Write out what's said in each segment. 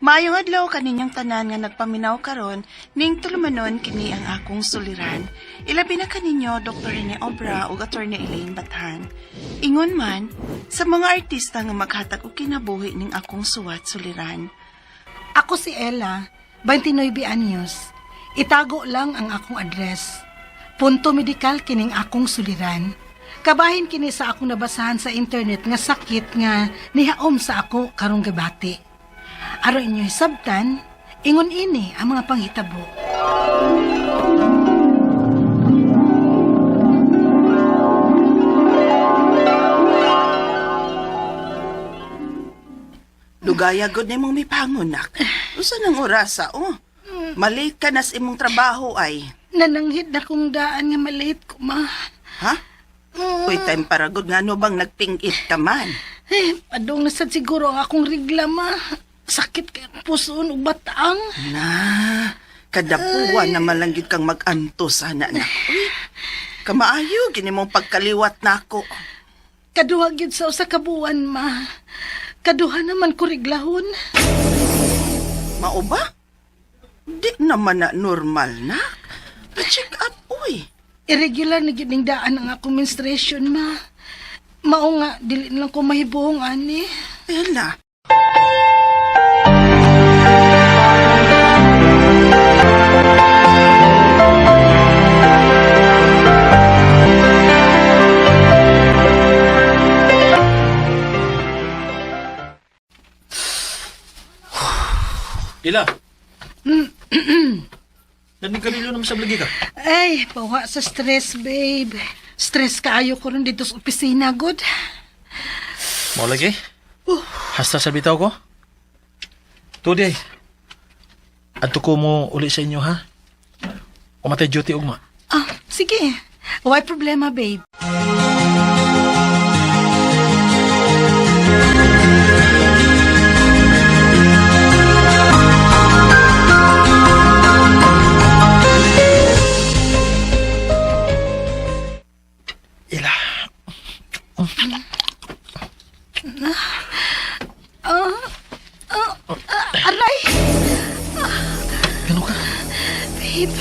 Maayong adlaw kaninyong tanan nga nagpaminaw karon ning tulumanon kini ang akong suliran. Ilabi na kaninyo Dr. Rene Obra ug Attorney Elaine Bathan. Ingon man sa mga artista nga maghatag og kinabuhi ning akong suwat suliran. Ako si Ella, 29 anyos. Itago lang ang akong address. Punto medikal kining akong suliran. Kabahin kini sa akong nabasahan sa internet nga sakit nga nihaom sa ako karong gabati. Aron inyo hisabtan, ingon ini ang mga panghitabo. Lugaya gud nimong mipangunak. Usa nang orasa oh. Malate ka na sa imong trabaho ay. Nananghid na kong daan nga malate ko, ma. Ha? Uy, time para gud ngano bang nagpingit ka man? Eh, padong na sad siguro ang akong rigla, ma. Sakit kay ang puson ug bataang. Na, kadapuan na malanggit kang mag-anto sana na. Uy, kamaayo gini mong pagkaliwat nako. Kaduha gyud sa usa ka buwan, ma. Kaduha naman ko riglahon. Mao ba? Di naman na normal na. Pa-check up, uy. Irregular na gyud ning daan ang akong menstruation, ma. Mao nga dili na lang ko mahibuong ani. Ella. Ila. Naningkarilyo naman sa blagi ka. Ay, pawa sa stress, babe. Stress kaayo ko ron dito sa opisina, good. Mao lagi? Hasta sa bitaw ko? Today. Adto ko mo uli sa inyo ha. Umatay duty ugma. Ah, sige. Why problema, babe? Ila. Aray! Gano ka? Babe,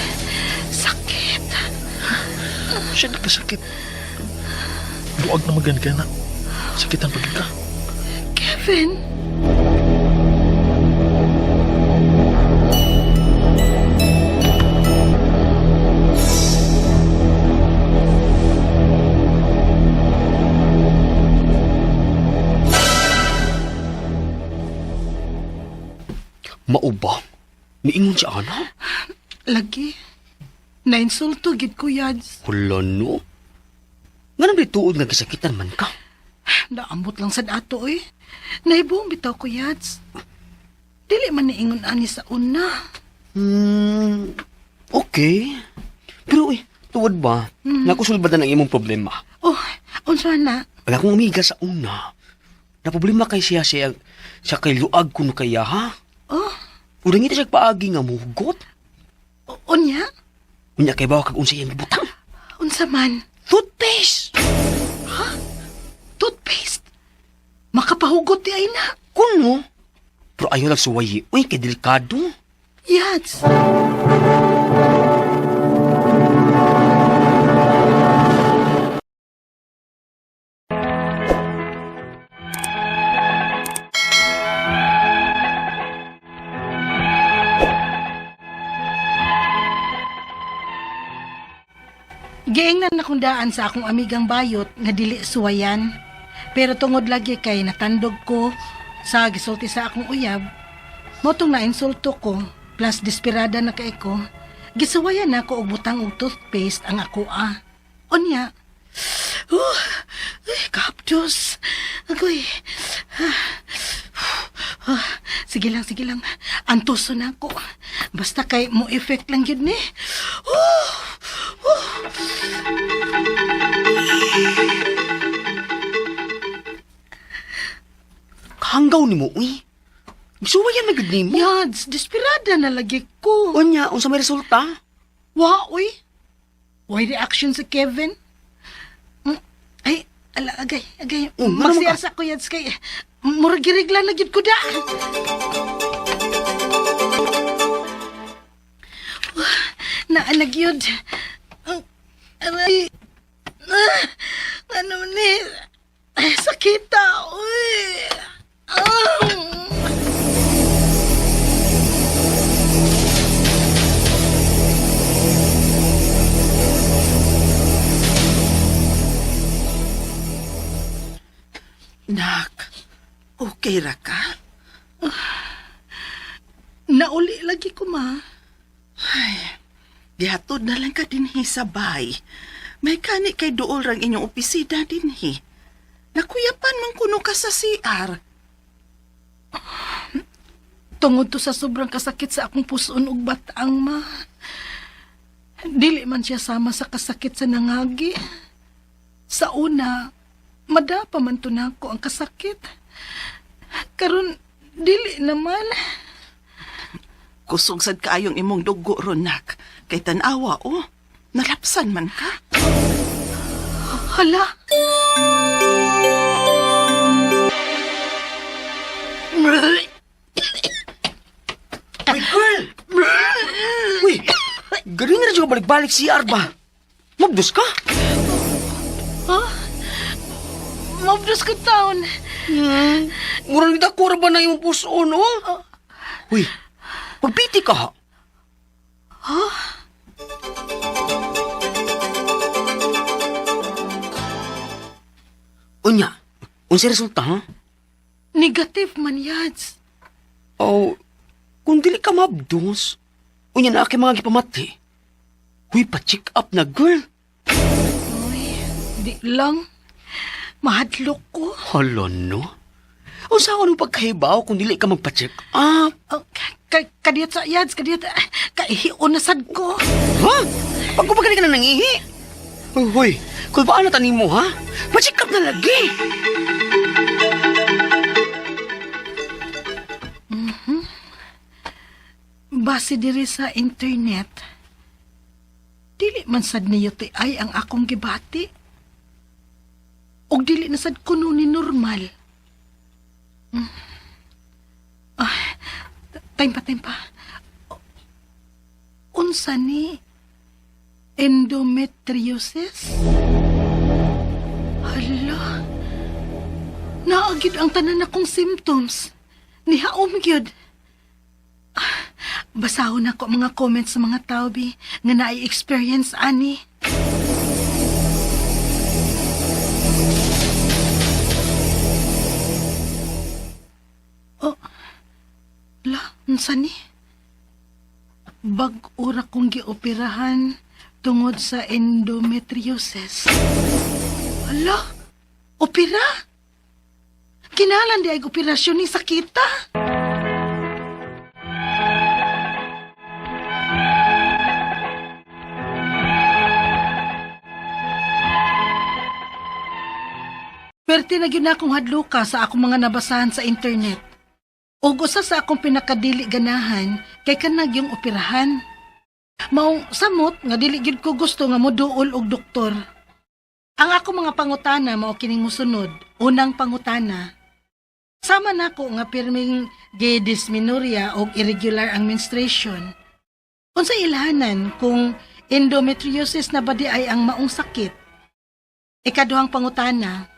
sakit. Siya nagkasakit. Buag na magan ka na. Sakitan pagid ka. Kevin. Mao ba? Niingon si Ana? Lagi. Nainsulto gid ko, Yads. Hala no. Nga nang tuod nga gisakitan man ka. Naambot lang sa dato, eh. Nahibuong bitaw ko, Yads. Dili man niingon ani sa una. Okay. Pero eh, tuod ba? Nakusulbad na ang imong problema. Oh, unsa na? Ang akong amiga sa una, na problema kay siya siya, siya kay luag kuno kaya ha? Oh, Unang ita siya paagi nga muhugot. unya? Unya kay bawa kag unsa iyang gibutang. Unsa man? Toothpaste! Toothpaste. Makapahugot di ay na. Kuno? Pero ayaw lang suwayi. Uy, kay delikado. Yads. Giingnan na kong daan sa akong amigang bayot nga dili suwayan. Pero tungod lagi kay natandog ko sa gisulti sa akong uyab, mao tong nainsulto ko, plus desperada na kay ko, gisuwayan na ako og butang og toothpaste ang ako ah. Unya, ay, kaptos. Agoy. Ah, sige lang, sige lang. Antuso na ako. Basta kay mo effect lang yun ni. Uh. Kahanggaw ni mo, uy. Suwayan na gud nimo. Yads, desperada na lagi ko. Unya, unsa may resulta? Wa, uy. Why reaction sa Kevin? Ay, ala, agay, agay. Oh, ngano man Magsiyar sa ko, Yads, kay murag girigla na gyud ko da. Naa gyud. Aray. Ah, ano ni? Ay, sakita. Uy. Ah. Nak, okay ra ka? Nauli lagi ko, ma. Ay, gihatod na lang ka dinhi sa bay. May kani kay duol rang inyong opisina dinhi. Nakuyapan man kuno ka sa CR. Tungod to sa sobrang kasakit sa akong puson ug batang, ma. Dili man siya sama sa kasakit sa nangagi. Sa una, madapa man to nako ang kasakit. Karon dili naman. Kusog sad kaayong imong dugo ron, nak. Kay tan-awa, oh. Nalapsan man ka. Hala. Uy, girl! Uy, galing na rin siya balik-balik CR ba? Mabdos ka? Ha? Mabdos ko taon. Murang dako ra ba na imong puson, oh? Uy, pagpiti ka ha? Ha? Unya, unsa resulta ha? Negative man yads. Oh, kung dili ka mabdos, unya na kay mga gipamati. Uy, pa-check up na, girl. Uy, di lang. Mahadlok ko. Hala, no? Unsa ako nung pagkahibaw kung dili ka magpa-check up? Oh, kadiyot sa yads, kadiyot. Kaihion na sad ko. Ha? Pagkupagali ka na nangihi. Uy, huy, kulbaan na tanin mo, ha? Pa-check up na lagi. Base diri sa internet, dili man sad ni UTI ang akong gibati. Og dili na sad kuno ni normal. Ah, time pa, time pa. Unsa ni endometriosis? Hala. Naagid ang tanan akong symptoms. Nihaom gyud. Basahon ako ang mga comments sa mga tao, bi, nga naai-experience ani. Oh, la, unsa ni? Bag-o ra kong gioperahan tungod sa endometriosis. Hala, opera? Kinalan di ay operasyon ni sakita. Perti na gyud na akong hadluka sa akong mga nabasahan sa internet. Ug usa sa akong pinakadili ganahan kay kanag yung operahan. Maong samot nga dili gyud ko gusto nga moduol og doktor. Ang ako mga pangutana mao kining mosunod. Unang pangutana. Sama nako nga pirming dysmenorrhea og irregular ang menstruation. Unsa ilhanan kung endometriosis na ba di ay ang maong sakit? Ikaduhang pangutana.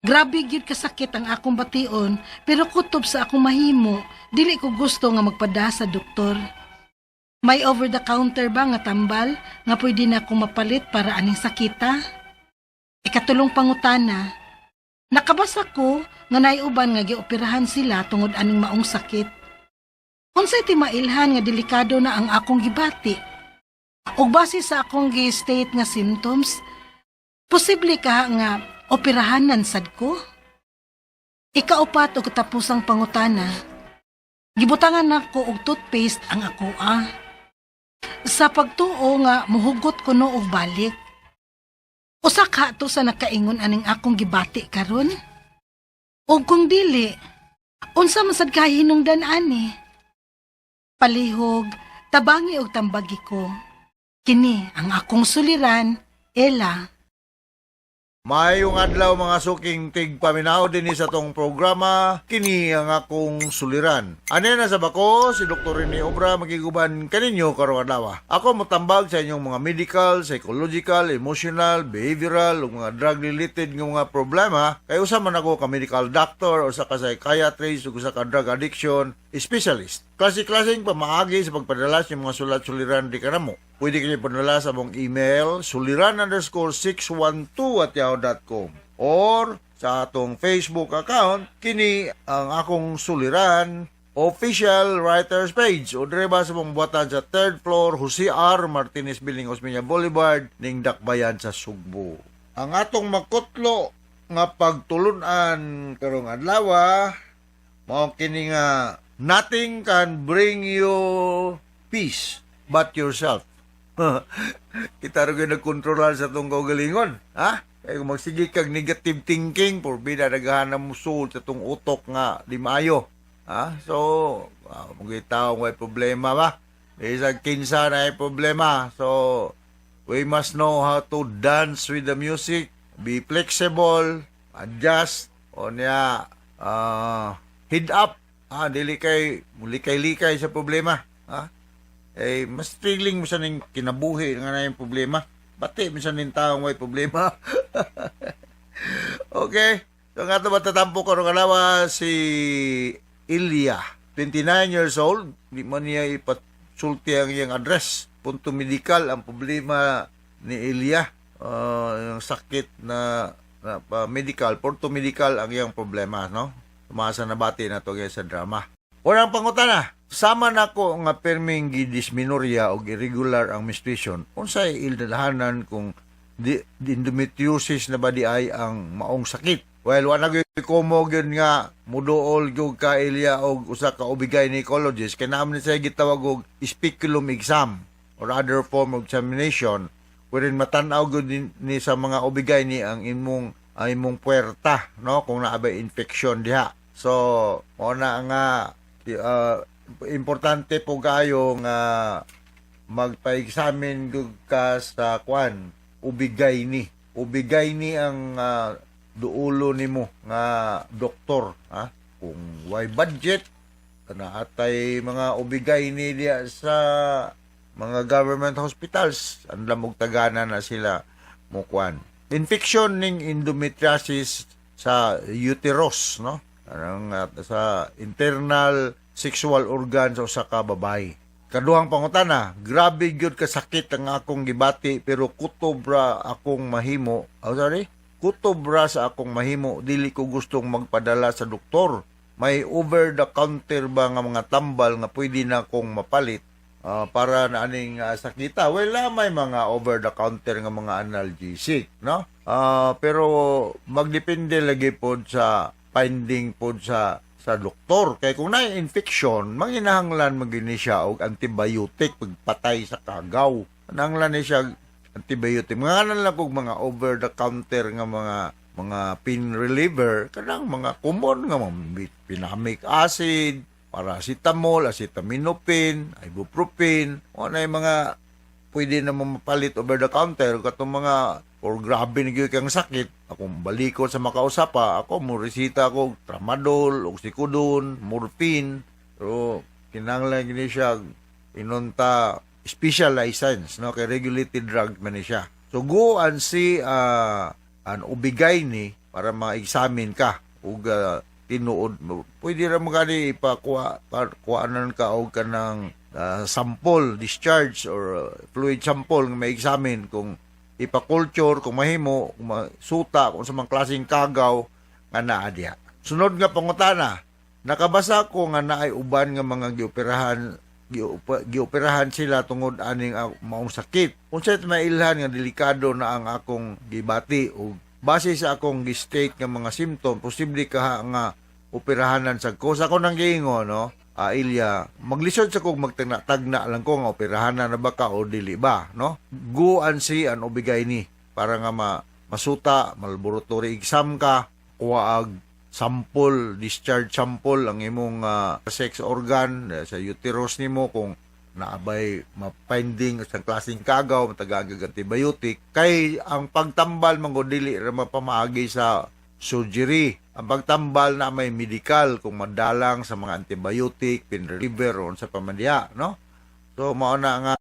Grabe gyud kasakit ang akong bation, pero kutob sa akong mahimo, dili ko gusto nga magpada sa doktor. May over the counter ba nga tambal nga pwede na akong mapalit para aning sakita? Ikatulong pangutana. Nakabasa ko nga naiuban nga gioperahan sila tungod aning maong sakit. Unsay timailhan nga delikado na ang akong gibati? Ug base sa akong gi-state nga symptoms, posible ka nga operahanan sad ko? Ikaupat og katapusang pangutana. Gibutangan nako og toothpaste ang ako ah. Sa pagtuo nga muhugot kuno og balik. Usa ka to sa nakaingon aning akong gibati karon? Og kung dili, unsa man sad kahinungdan ani? Palihog, tabangi og tambagi ko. Kini ang akong suliran, Ella. Maayong adlaw, mga suking tigpaminaw, dinhi sa atong programa, "Kini ang Akong Suliran." Ane na sa bako si Dr. Rene Obra, makiguban kaninyo karong adlaw. Ako motambag sa inyong mga medical, psychological, emotional, behavioral ug mga drug related nga mga problema kay usa man ako ka medical doctor, usa ka psychiatrist ug usa ka drug addiction specialist. Klase-klaseng pamaagi sa pagpadala sa inyong mga sulat suliran di kanamo. Pwede kayo padala sa among email suliran_612@yahoo.com or sa atong Facebook account, "Kini ang Akong Suliran Official Writers Page, o dire ba sa mong buhatan sa third floor, Jose R. Martinez Building, Osmeña Boulevard, ning Dakbayan sa Sugbo. Ang atong makutlo nga pagtulunan karong adlaw mao kini nga "Nothing can bring you peace but yourself." Kita ra gyud nagkontrolar sa atong kaugalingon, ha? Kaya kung magsige kag negative thinking, porbida naghahanap mo sul sa atong utok nga di maayo. Ha? So, mga tao may problema ba? Bisag kinsa na ay problema. So, we must know how to dance with the music, be flexible, adjust, o niya, head up. Ah, dili kay mulikay-likay sa problema. Ha? Eh, mas thrilling mo sa ning kinabuhi nga na yung problema. Bati mo sa ning taong may problema. Okay. So nga ito matatampo ko karong adlaw si Ilya. 29 years old. Di man niya ipasulti ang iyang address. Punto medical ang problema ni Ilya. Yung sakit na medical, punto medical ang iyang problema, no? Tumasa na bati na to sa drama. Unang pangutana, sama nako nga perming gidysmenorrhea o irregular ang menstruation, unsay iladahanan kung di endometriosis na ba di ay ang maong sakit? Well, wala gyud komo gyud nga muduol gyud ka, Ilya, og usa ka OB gynecologist kay naa man siya gitawag og speculum exam or other form of examination wherein matan-aw gyud ni sa mga OB-GYN ni ang imong puwerta, no, kung naa ba infection diha. So mo na nga importante po kayo nga magpa-examine gyud ka sa kwan, OB-GYN. OB-GYN ang duulo nimo nga doktor, ha. Kung way budget kana, atay mga OB-GYN diya sa mga government hospitals, andam og tagana na sila mo kwan. Infection ning endometriosis sa uterus, no, anang sa internal sexual organ sa usa ka babae. Kaduhang pangutana, grabe gyud kasakit ang akong gibati pero kutob ra akong mahimo. Oh, sorry. Kutob ra sa akong mahimo, dili ko gustong magpadala sa doktor. May over the counter ba nga mga tambal nga pwede na akong mapalit para na aning sakita? Well, may mga over the counter nga mga analgesic, no? Pero magdepende lagi pod sa finding pod sa doktor. Kay kung na infection, manginahanglan magini siya og antibiotic, pagpatay sa kagaw. Nanglan ni siya antibiotic. Mga lang kog mga over the counter nga mga pain reliever, kanang mga common nga mga mefenamic acid, paracetamol, acetaminophen, ibuprofen, o na yung mga pwede na mapalit over the counter. Katong mga or grabe ni gyud kang sakit, akong balikon sa makausap pa ako mo resita ko tramadol, oxycodone, morphine, pero kinahanglan gini siya inunta special license, no, kay regulated drug man ni siya. So go and see an OB-GYN para ma-examine ka ug tinuod pwede ra mo gani ipakuha kuanan ka og kanang sample discharge or fluid sample nga ma-examine, kung ipa-culture kung mahimo, kung masuta kung sa mga klaseng kagaw nga naa diha. Sunod nga pangutana, nakabasa ko nga naay uban nga mga gioperahan sila tungod aning maong sakit. Unsay mailhan nga delikado na ang akong gibati ug base sa akong gi-state nga mga symptom, posible kaha nga operahanan sa ko? Sa ako nang giingon, no, Ilya, maglisod sa kog magtagna-tagna lang ko nga operahanan na ba ka o dili ba, no? Go and see an OB-GYN para nga masuta, laboratory exam ka, kuha og sample, discharge sample ang imong sex organ sa uterus nimo kung Naabay ma-finding sa klaseng kagaw, matagaan kag antibiotic. Kay ang pagtambal man gud dili ra mapamaagi sa surgery. Ang pagtambal na may medical kung madalang sa mga antibiotic, pain reliever o sa pamandiya, no? So mao na nga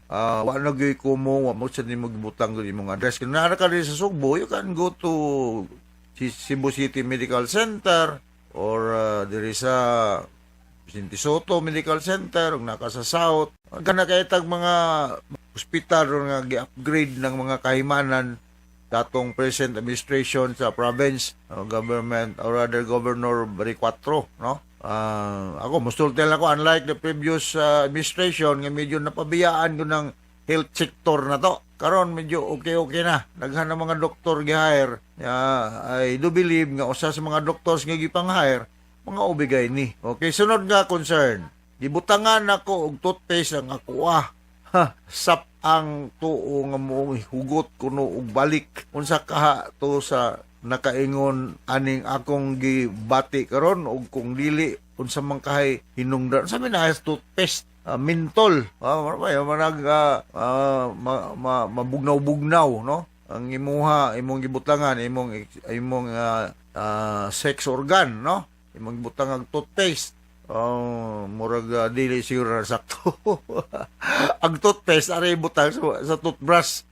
wa na gyud ko mo, wa mo sad nimo gibutang gyud imong address. Kung naa ka diri sa Sugbo, you can go to Cebu City Medical Center or diri sa Vicente Soto Medical Center ug naka sa South. Kana kay tag mga ospital ron nga gi-upgrade ng mga kahimanan datong present administration sa province government or rather Governor Baricuatro, no? Ako musulti lang ako, unlike the previous administration nga medyo napabiyaan ko ng health sector na to. Karon medyo okay-okay na. Daghan ng mga doktor gi-hire. I do believe nga usa sa mga doctors nga gipang-hire mga OB-GYN ni. Okay, sunod nga concern. Gibutangan nako og toothpaste ang ako ah. Ha, sap ang tuo nga mo hugot kuno og balik. Unsa kaha to sa nakaingon aning akong gibati karon, og kung dili unsa man kahay hinungdan sa na toothpaste, mentol, manag mabugnaw-bugnaw, no, ang imuha imong gibutangan imong imong sex organ, no, imong gibutangan toothpaste. Oh, murag dili siguro na sakto. Ang toothpaste ari butang sa toothbrush.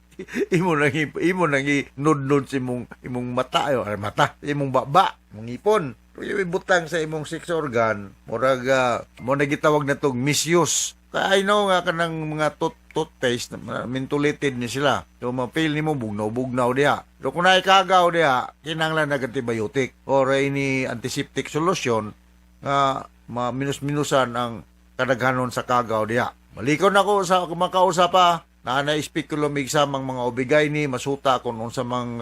Imo nang inudnod sa imong imong mata ayo, ay, mata, imong baba, imong ngipon. Pero yung ibutang sa imong sex organ, murag mo na gitawag na tong misuse. Kaya I know nga kanang mga toothpaste mentholated ni sila. So ma-feel nimo bugnaw-bugnaw diha. So kung naikagaw diha, kinahanglan nag antibiotic or ini antiseptic solution nga ma-minus-minusan ang kadaghanon sa kagaw diha. Malikon ako sa makausap pa na na speculum exam ang mga OB-GYN ni masuta kung unsa mang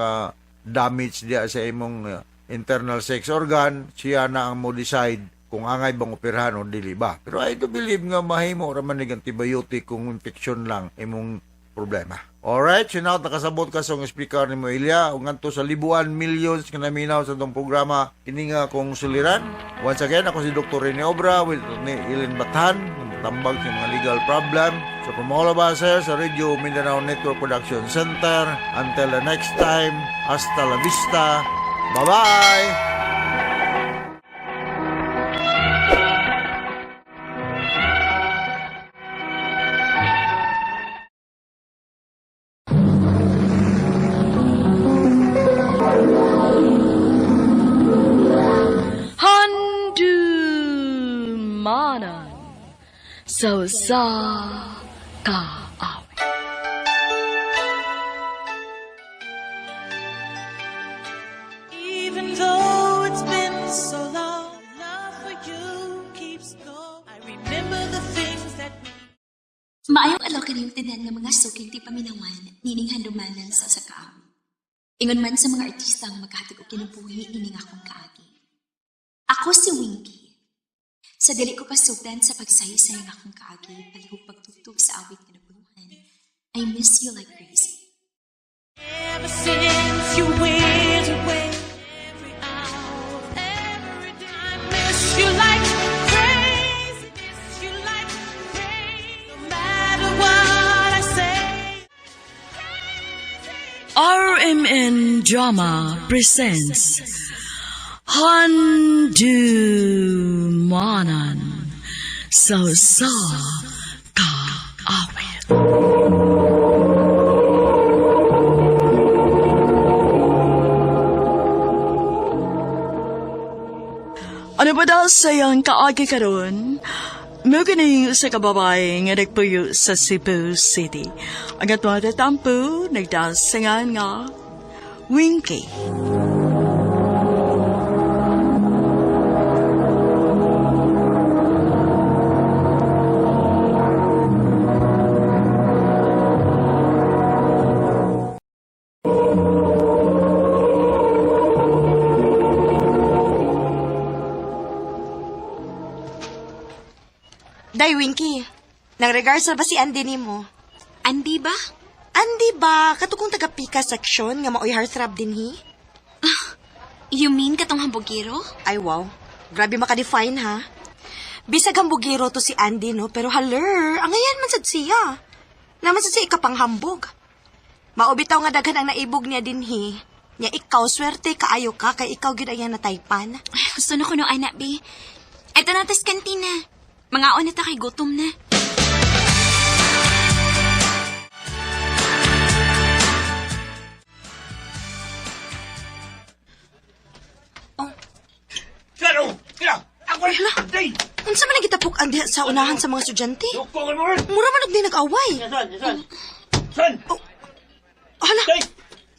damage diha sa imong internal sex organ, siya na ang mo decide kung angay bang operahan o dili ba. Pero I do believe nga mahimo ra man nig antibiotic kung infection lang imong problema. Alright, so now nakasabot ka sa speaker ni mo Ilya ug ngadto sa libuan millions nga naminaw sa atong programa kini nga akong suliran. Once again, ako si Dr. Rene Obra with ni Ilin Bathan, tambag sa mga legal problem. So from all of us here sa Radio Mindanao Network Production Center, until the next time, hasta la vista. Bye-bye! Handumanan sa usa ka awit. Even though it's been so long, love for you keeps going. I remember the things that we Maayong adlaw kaniyong tanan nga mga suking ti paminawan nining handumanan sa usa ka awit. Ingon man sa mga artista ang maghatag og kinabuhi nining akong kaagi. Ako si Winky. Sa dili ko pasugdan sa pagsaysay ang akong kaagi palihog pagtugtog sa awit nga nabuluhan, I Miss You Like Crazy. Ever since you went away. Every hour of every day, I miss you like crazy. Miss you like crazy. No matter what I say. RMN Drama presents Handumanan sa usa ka awit. Ano ba daw sayang kaagi karon? Mo kining usa ka babae nga nagpuyo sa Cebu City. Ang atong tatampo nagdasingan nga Winky. Day, Winky. Nang-regards na ba si Andy nimo? Andy ba? Andy ba? Katukong taga-pika section nga maoy heartthrob din hi? You mean katong hambugiro? Ay, wow. Grabe maka-define, ha? Bisag hambugiro to si Andy, no? Pero haler, angayan man sad siya. Naman sad siya ikapanghambog. Maubitaw nga daghan ang naibog niya dinhi. Nya ikaw, swerte kaayo ka, kay ikaw gyud ang iyang nataypan. Ay, gusto na ko no, anak, be. Eto na tas kantina. Mga na ta kay gutom na. Hala, unsa man ang gitapok-an diha sa unahan sa mga estudyante? Mura man og di nag-away. Oh, hala,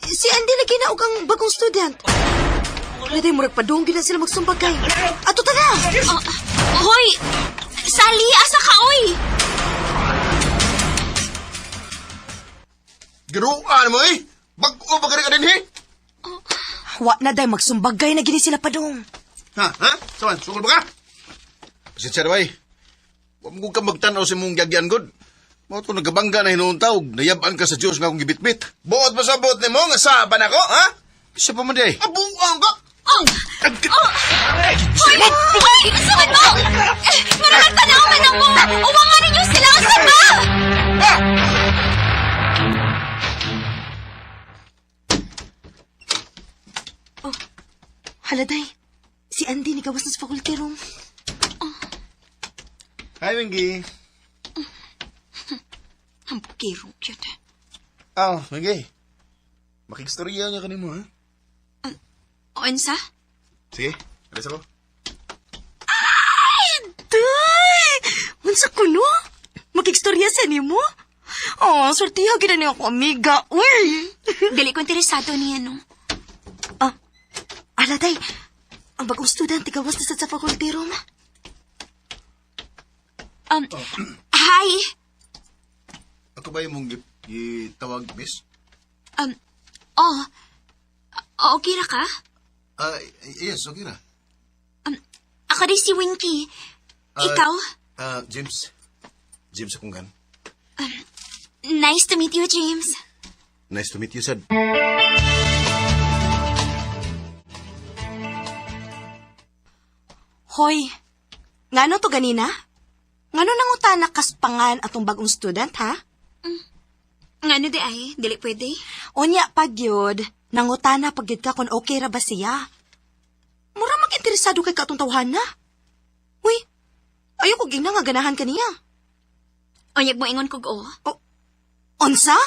si Andy lagi na og ang bagong student. Pwede murag padung gyud na sila magsumbagay. Ato ta na! Oh, hoy! Sally, asa ka, oy? Ginuan mo eh! Bag-o ba ka din eh? Wa na day magsumbagay na gini sila padung. Ha? Ha? Saman, sukol ba ka? Pasensya na ba eh. Huwag mo ka magtanaw sa mong gagyan god. Mao to nagabangga na hinuon tawag, nayabaan ka sa Diyos nga akong gibitbit. Buot pa sa buot nimo nga saba nako, ha? Isa pa man di ay. Abuang ka. Oh! Oh! Hoy! Hoy! Asa man mo? Eh, Mura tanaw man ang mo! Uwangan ninyo sila! Asa ba? Hala day, si Andy ni gawas na sa faculty room. Hi, Wingy. Ang bukiro, cute. Ah, Wingy. Makigstorya niya kanimo, ha? Unsa? Sige, alis ako. Day! Unsa kuno? Makigstorya sa nimo? Oh, sortiha gyud ni ako amiga. Uy! Dili ko interesado niya, no? Ah, ala day, ang bagong student gawas na sad sa faculty room. Hi! Ako ba yung mong gitawag, miss? Oh, okay ra ka? Ah, yes, okay na. Ako rin si Winky. Ikaw? Ah, James. James akong gan. Nice to meet you, James. Nice to meet you, sad. Hoy, ngano to ganina? Ngano nangutana kaspangan atong bagong student, ha? Ngano di ay, dili pwede. Unya pagyud, nangutana pagyud ka kung okay ra ba siya. Mura mag-interesado kay katong tawhana. Uy, ayoko gina nga ganahan kaniya. Unyag mo ingon kog o. Unsa?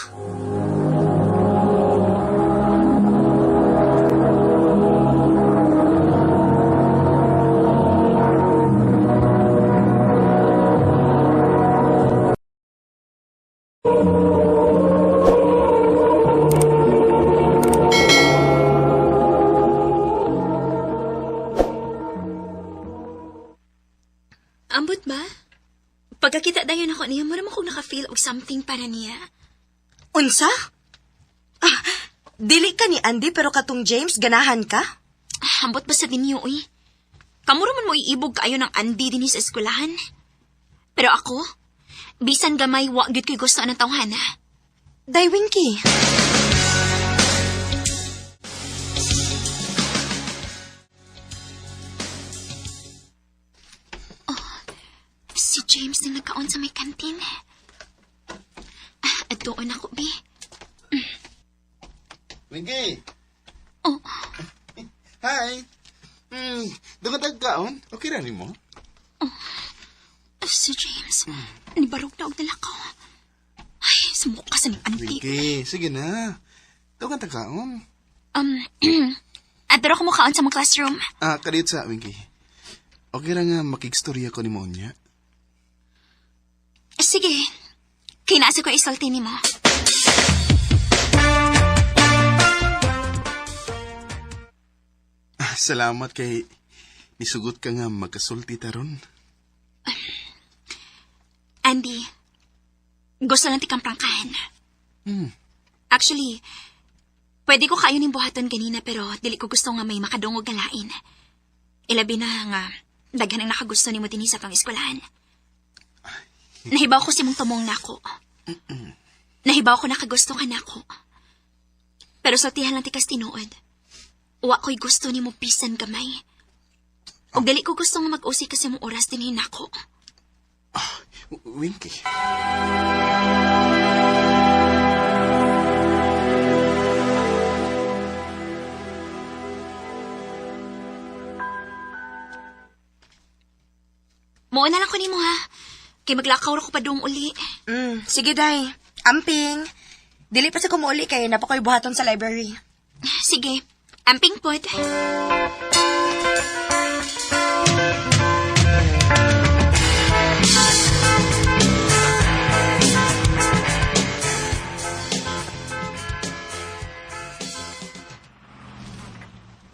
Ambot ba? Pagkakita dayon ako niya, mura man kog naka-feel og something para niya. Unsa? Ah, dili ka ni Andy pero katong James ganahan ka? Ah, ambot ba sa ninyo, uy? Kamuro man mo iibog kaayo ng Andy dinhi sa eskwelahan. Pero ako, bisan gamay wa gyud ko'y gusto anang tawhana. Day Winky. Si James na nagkaon sa may kantin. Ah, adtoon ako, bi. Wingy! Oh. Hi! Hmm, doon ka tagkaon? Okay ra nimo? Si James, nibarog na og nalakaw. Ay, sumuka sa ning auntie. Winky, sige na. Doon ka tagkaon. Adto ko mukaon sa mga classroom. Ah, kadiyot sa, Winky. Okay ra nga makigstorya ko ni mo niya. Sige, kinaasa ko isulti nimo. Ah, salamat kay nisugot ka nga magkasulti taron. Andy, gusto lang tikang prangkahan. Actually, pwede ko kayo ning buhaton ganina pero dili ko gusto nga may makadungog nga lain. Ilabi na nga, daghan ang nakagusto nimo dinhi sa tong eskwelahan. Nahibaw ko si mong tumong nako. Nahibaw ko nakagusto ka nako. Pero sultihan lang tikas tinuod. Wa ko'y gusto nimo bisan gamay. Og dili ko gusto nga mag-usi kasi mong oras din hinako. Winky. Mao na lang ko nimo ha. Kay maglakaw ra ko padung uli. Sige, day. Amping. Dili pa sa kumuuli kay napakoy buhaton sa library. Sige, amping pod.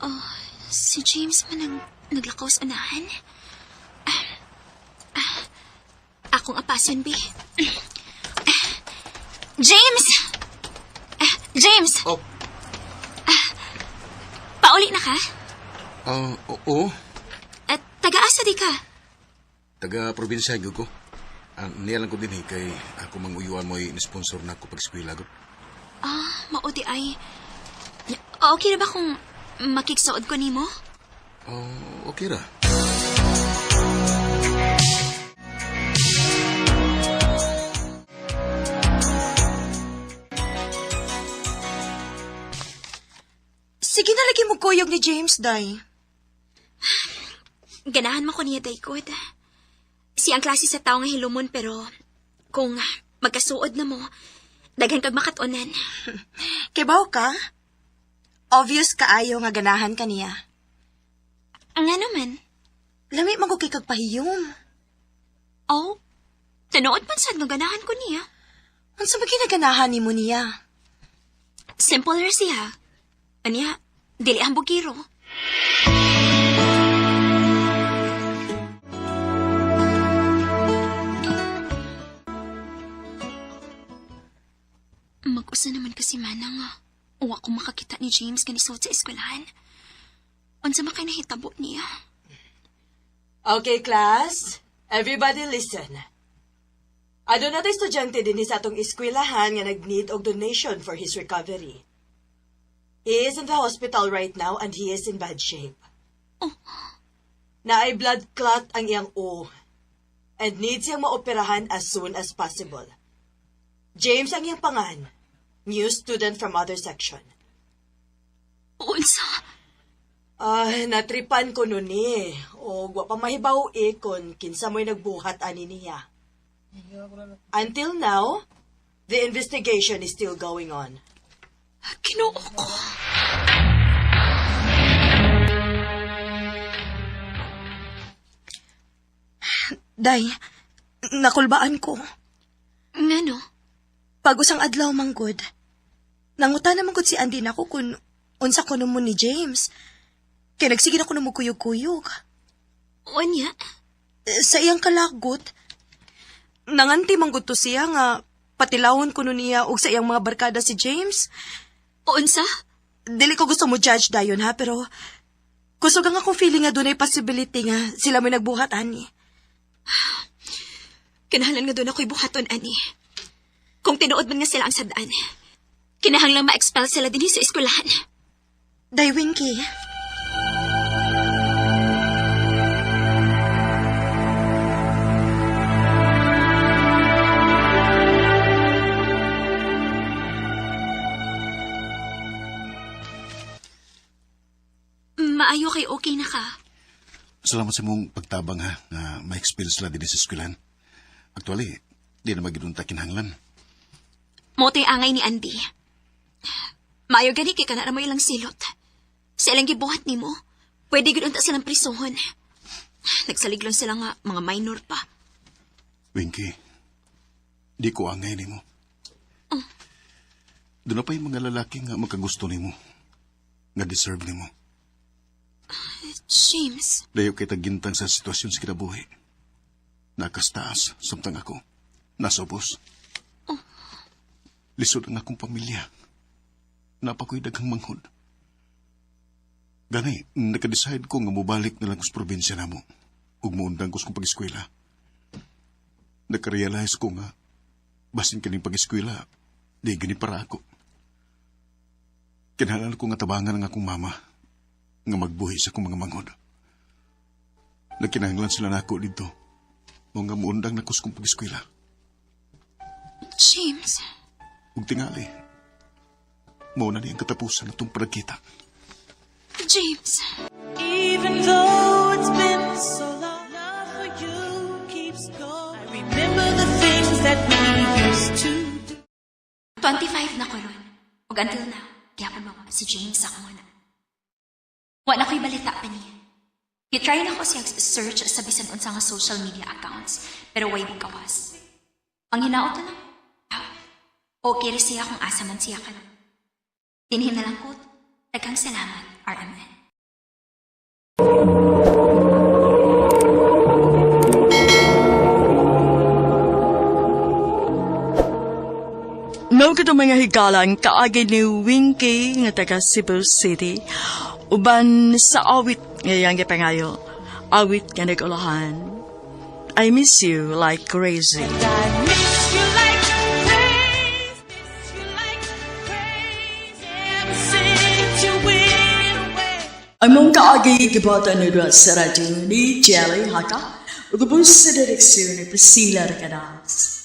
Oh, si James man ang naglakaw sa unahan. Ah, ah, akong apason, bi. Ah, James! Ah, James! Oh. Pauli na ka? Ah, oo. At taga-asa di ka? Taga probinsya gyud ko. Ang niya lang ko din eh, kay ako manguyuan mo'y sponsor na ako pag-eskwela ko. Ah, mao di ay. Okay na ba kung makigsuod ko nimo? Oh, okay ra. Sige na lagi mo kuyog ni James, day. Ganahan mo ko niya, Daykod. Siya ang klase sa tao nga hilumon pero kung magkasuod na mo, daghan kag makatunan. Kibaw ka? Obvious kaayo nga ganahan ka niya. Nga naman. Lami man ko kay kag pahiyom. Oh, tanood man sad nga ganahan ko niya. Unsa ba kinaganahan nimo niya? Simple ra siya. Anya, dili ang bugiro. Mag-usa naman kasi manang nga. Uwa ko makakita ni James kanisod sa eskwelahan. Unsa man kay nahitabo niya? Okay, class. Everybody listen. Aduna tay estudyante dinhi sa atong eskwelahan nga nag-need og donation for his recovery. He is in the hospital right now and he is in bad shape. Naay blood clot ang iyang O and needs siyang maoperahan as soon as possible. James ang iyang pangan, new student from other section. Unsa? Ah, natripan ko nun eh. O wa pa mahibaw eh kung kinsa mo'y nagbuhat ani niya. Until now, the investigation is still going on. Ginoo ko. Day, nakulbaan ko. Ngano? Pag usang adlaw manggod. Nanguta naman gud si Andy nako kung unsa ko mo ni James. Kay nagsige na ko mo kuyog-kuyog. Unya? Sa iyang kalagot, nanganti man gud to siya nga patilawon ko nun niya og sa iyang mga barkada si James. Unsa? Dili ko gusto mo judge dayon ha, pero kusog ang akong feeling nga dunay possibility nga sila mo'y nagbuhat ani. Kinahanglan nga doon ako'y buhaton, ani. Kung tinuod man nga sila ang sadaan, kinahanglan ma-expel sila dinhi sa eskwelahan. Day Winky. Maayo kay okay na ka. Salamat sa mong pagtabang ha, na ma-expel sila din sa eskwelahan. Actually, di na magidunta kinahanglan. Mo to'y angay ni Andy. Maayo gani kay kana ra mo ilang silot. Sa ilang gibuhat nimo, pwede gud unta silang prisuhon. Nagsaliglon sila nga mga minor pa. Winky, di ko angay nimo. Doon na pa yung mga lalaki nga magkagusto nimo. Nga deserve nimo. James, Dayo kay tagintang sa sitwasyon sa kinabuhi. Nakastaas, samtang ako. Nasa ubos. Lisod ang akong pamilya. Napakoy daghang manghod. Gani, nakadecide ko nga mobalik na lang ko sa probinsya namo. Ug muundang ko sa kong pag-eskwela. Nakarealize ko nga, basin kaning pag-eskwela, di gani para ako. Kinahanglan ko nga tabangan ang akong mama, nga magbuhi sa akong mga manghod. Nagkinahanglan sila nako dito. Mao nga muundang na ko sa kong pag-eskwela. James, Ug tingali, mao na ni ang katapusan natong panagkita. James. Even though it's been so long, love for you keeps going. I remember the things that we used to do. 25 na ko ron. Ug until now, gihapon mawa si James sa akong una. Wa na ko'y balita pa niya. Gi-try na ko siya search sa bisan unsa nga social media accounts, pero way gawas. Ang hinaot na lang, ah, okay ra siya kung asa man siya karon. Dinhi na lang ko. Daghang salamat, RMN. Mao kato, mga higalang, kaagi ni Winky nga taga Cebu City uban sa awit nga iyang gipangayo. Awit nga nag-ulahan. "I Miss You Like Crazy." I miss you like crazy, miss you like crazy. Ever since you went away. Ang mga kaagi gibuhatan ni sa radyo ni Jelly Haka ug ubos sa direksyon ni Priscilla Recadas.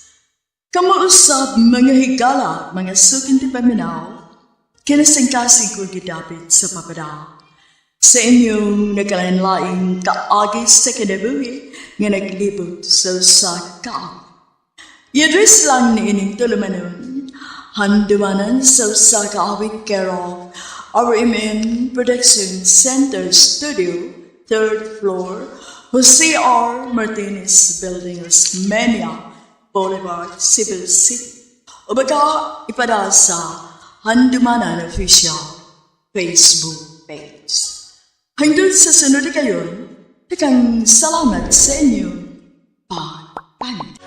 Kamo usab, mga higala, mga suking paminaw, kinasingkasing ko gidapit sa papada sa inyong nagkalain-laing kaagi sa kinabuhi nga naglibot sa usa ka. I-address lang ni ining tulumanon, Handumanan sa Usa Ka Awit, care of RMN Production Center Studio, third floor, Jose R. Martinez Building, Osmeña Boulevard, Cebu City. O baka ipada sa Handumanan Official Facebook page. Hanggang sa sunod kayon, daghang salamat sa inyo. Pagpamit.